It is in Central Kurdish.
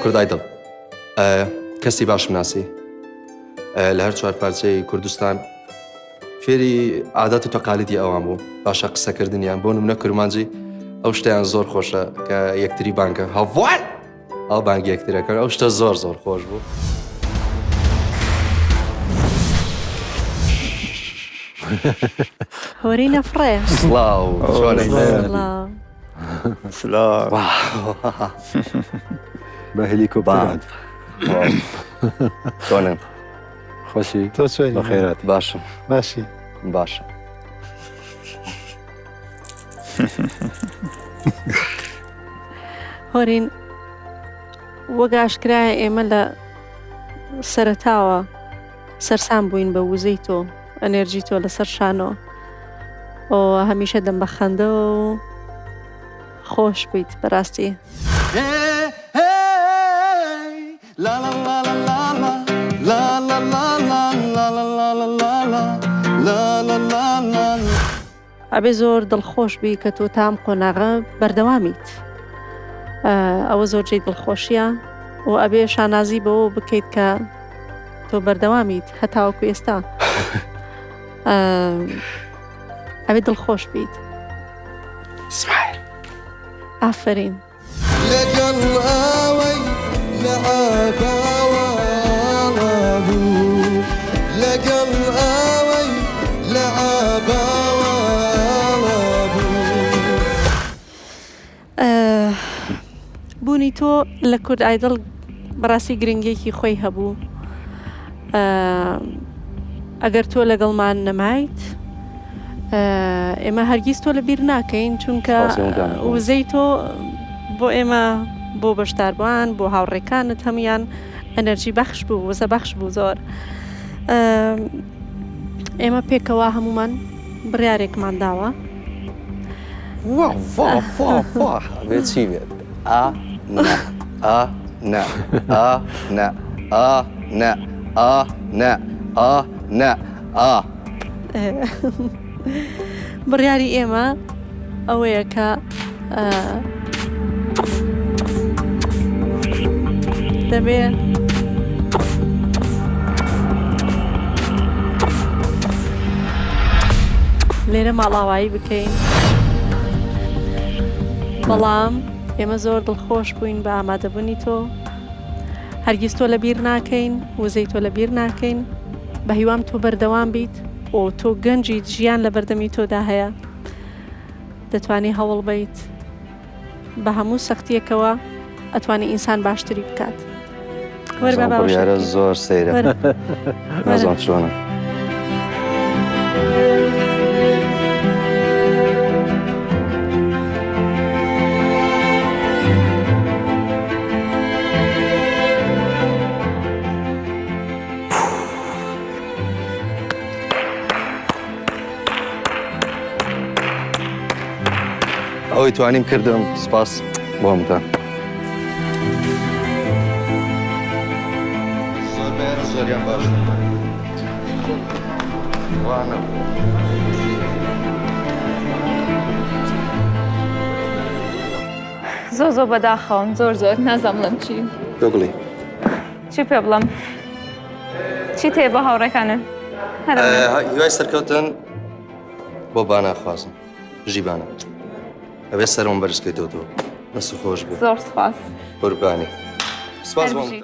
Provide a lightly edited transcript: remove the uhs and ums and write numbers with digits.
کورد ئایدڵ کەسی باشم ناسی لە هەر چوار پارچەی کوردستان فێری عادات و تەقالیدی ئەوان بوو باشە قسەکردنیان بۆ نمونە کرمانجی ئەو شتیان زۆر خۆشە کە یەکتری بانکە هەڤوان ئەو بانگی یەکترەکەن ئەو شتە زۆر زۆر خۆش بوو. هۆری نەفڕێ سڵاو چۆنی؟ سڵاو. سڵاو. بە هەلیکۆپتەر هات. چۆنن؟ خۆشی تۆ چۆنی؟ بەخێرات. باشم باشی باشم. هۆرین وەک ئاشکرایە ئێمە لە سەرەتاوە سەرسام بووین بە وزەی تۆ ئەنێرجی تۆ لەسەر شانۆ ئۆ هەمیشە دەم بە خەندە و خۆش بوویت بەڕاستی. ئەبێ زۆر دڵخۆش بی کە تۆ تام قۆناغە بەردەوامیت ئەوە زۆر جێی دڵخۆشیە و ئەبێ شانازی بەوە بکەیت کە تۆ بەردەوامیت هەتاوەکو ئێستا ئەبێ دڵخۆش بیت سمایل ئافرین لەگەڵ ئەوەی لە عەباوە بوو لەگەڵ ئەوەی لە عەباوە بوو. بوونی تۆ لە کورد ئایدڵ بەڕاستی گرنگیەکی خۆی هەبوو ئەگەر تۆ لەگەڵمان نەمایت ئێمە هەرگیز تۆ لە بیر ناکەین چونکە وزەی تۆ بۆ ئێمە بۆ بەشداربووان بۆ هاوڕێکانت هەمویان ئەنەرجی بەخش بوو وزە بەخش بوو زۆر ئێمە پێکەوە هەمومان بڕیارێکمان داوە چی بێت ئا نا ئا نا ئا نا ئا نا ئا نا ئا نا ئا. بڕیاری ئێمە ئەوەیە کە دەبێ لێرە ماڵاوایی بکەین بەڵام ئێمە زۆر دڵخۆش بووین بە ئامادەبوونی تۆ هەرگیز تۆ لەبیر ناکەین، وزەی تۆ لەبیر ناکەین، بەهیوام تۆ بەردەوام بیت و تۆ گەنجیت ژیان لەبەردەمی تۆدا هەیە دەتوانی هەوڵ بەیت بە هەموو سەختیەکەوە ئەتوانی ئینسان باشتری بکات. وەرە با باوەشت بڕیارە بکەین. زۆر سەیرە وەرە. نازانم چۆنە. ئەوەی توانیم کردم سپاس بۆ هەمووتان. زۆریان باش زۆر زۆر بەداخەوەم زۆر زۆر نازانم بڵێم چی تۆ بڵێ چی پێ بڵێم چی تێ بۆ هاوڕێکانم هەر ئەمە. هیوای سەرکەوتن بۆ بانا خوازم بژی بانا ئەبێ سەرم بەرز کەیتەوە تۆ دەست خۆش بێ زۆر سپاس قوربانی سپاس هەر بۆ بژی.